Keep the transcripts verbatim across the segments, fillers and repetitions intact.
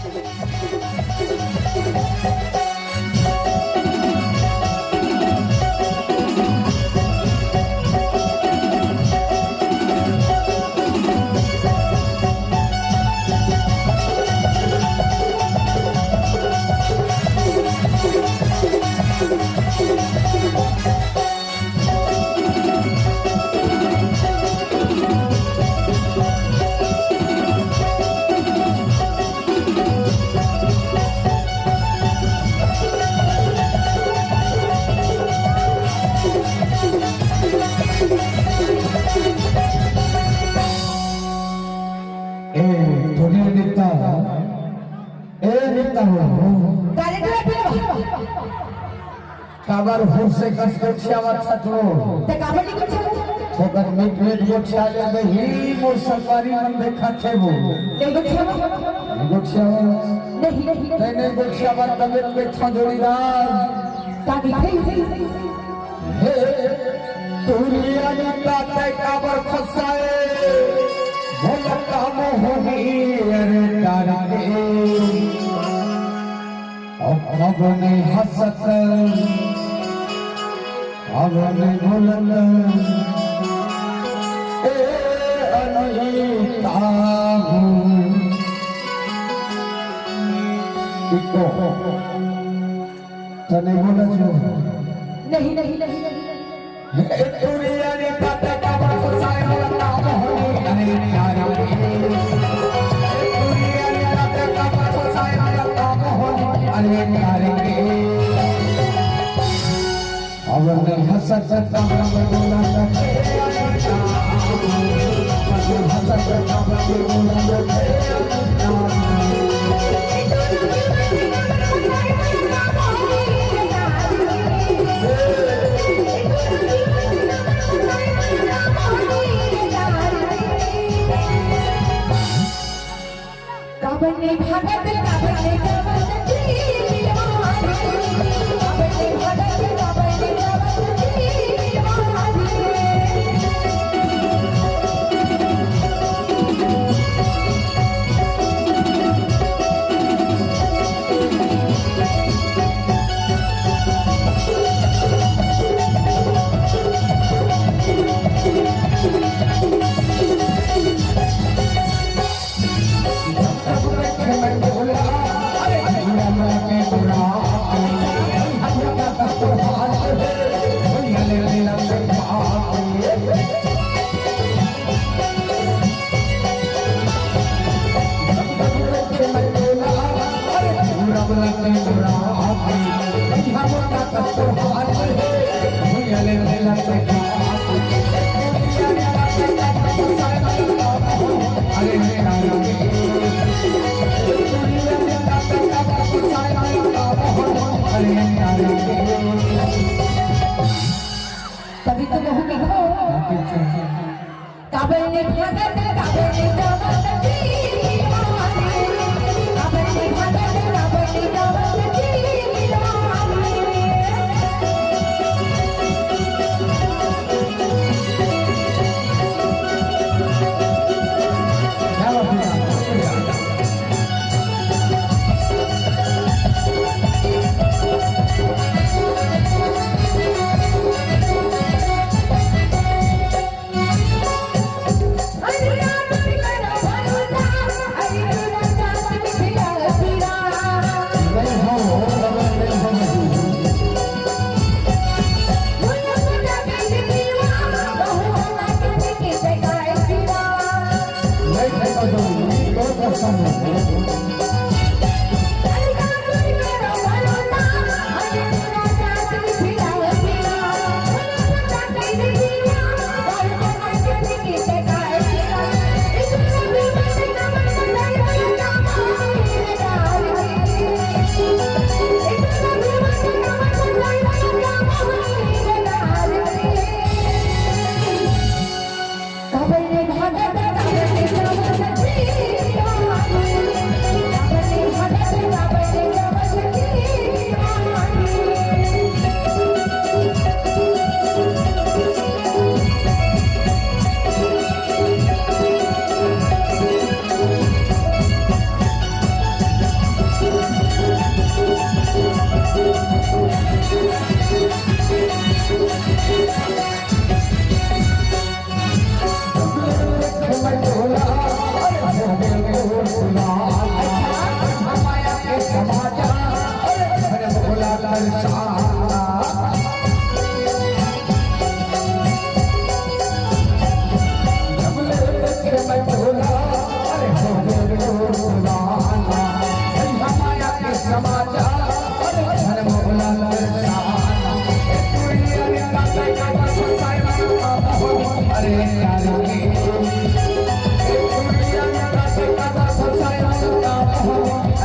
ए, थोड़ी अनिता, ए, अनिता हो। गाली तो रख ले। काबर हुर से कस गोठियावत हस तो? ते काबर नहीं गोठियावत? थोकन मीठ मीठ गोठिया ले दे ही, मोर संगवारी मन देखत हे वो। नहीं गोठियावत? नहीं गोठियावत। नहीं, नहीं। ते नहीं गोठियावत तबे ते था जोड़ीदार। का दिखे? हे, तुरिया नी ताते काबर खसाए, बोलता मोहनी अरे डार के। अब, अब नहीं हंसत, अब नहीं बोलत, ए अनिता हो। इको। तने बोला जो। नहीं, नहीं, नहीं, नहीं। ए, तुरिया नी ताते काबर खसाए बोलता मोहनी अरे डार के। ए, तुरिया नी ताते काबर खसाए बोलता मोहनी अरे डार के। अब नहीं हंसत, अब नहीं बोलत, अब नहीं हंसत, अब नहीं बोलत। काबर नहीं भागत, काबर नहीं जावत जी, काबर नहीं भागत, काबर नहीं जावत जी। तभी तो कहूँ कि हो। काबर नहीं भागत, काबर नहीं जावत जी, काबर नहीं भागत, काबर नहीं जावत जी।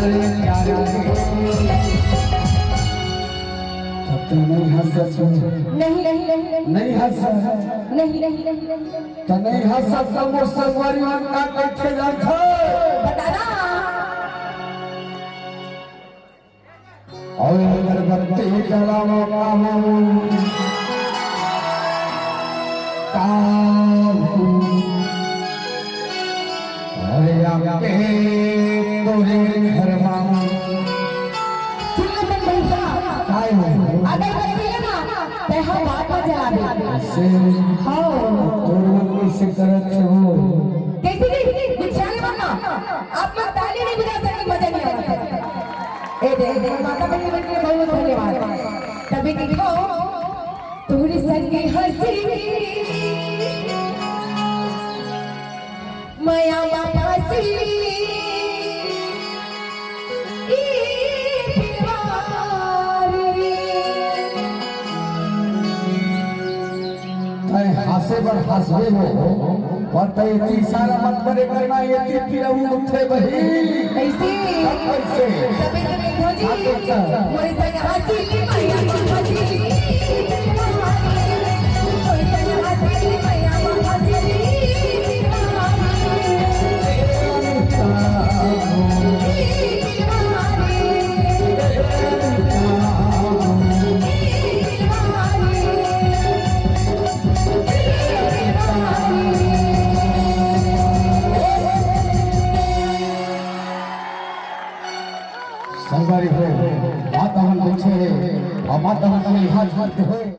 तब तो नहीं हंस सच में। नहीं, नहीं, नहीं, नहीं। नहीं हंस। नहीं, नहीं, नहीं, नहीं। तो नहीं हंस सकता मोर संगवारी मन का कइसे जानथे? बता ना। अउ अगरबत्ती जलावा पाहूं। काहू। अरे आके तोरे घर मा। सुन ले बन भैया। काय हो? अगरबत्ती है ना, तेहा बात में जला दे। से हाँ। तोर मन कइसे करत हो? कैसे नहीं? गुस्सा नहीं बनना। आप लोग ताली नहीं बजा सकते, मजा नहीं आता। ए दे, ए दे, माता बहन के लिए बहुत बहुत धन्यवाद। तभी दिखाओ, तोरी संगी हंसी, मया बाबासी, ई पिलवारी। तैं हंसे बर हंसबे हो, पर तैं एती इशारा मत करे करना, एती पिरऊ उठे बही। कैसे? तब कैसे? तबे तो देखो जी, अच्छा, अच्छा। मोरे संग हंसी, मया हंसी, मोरे संग हंसी, मया हंसी। संगवारी हो, माता मन बइठे हे, अउ माता मन के इहाँ झलक हे।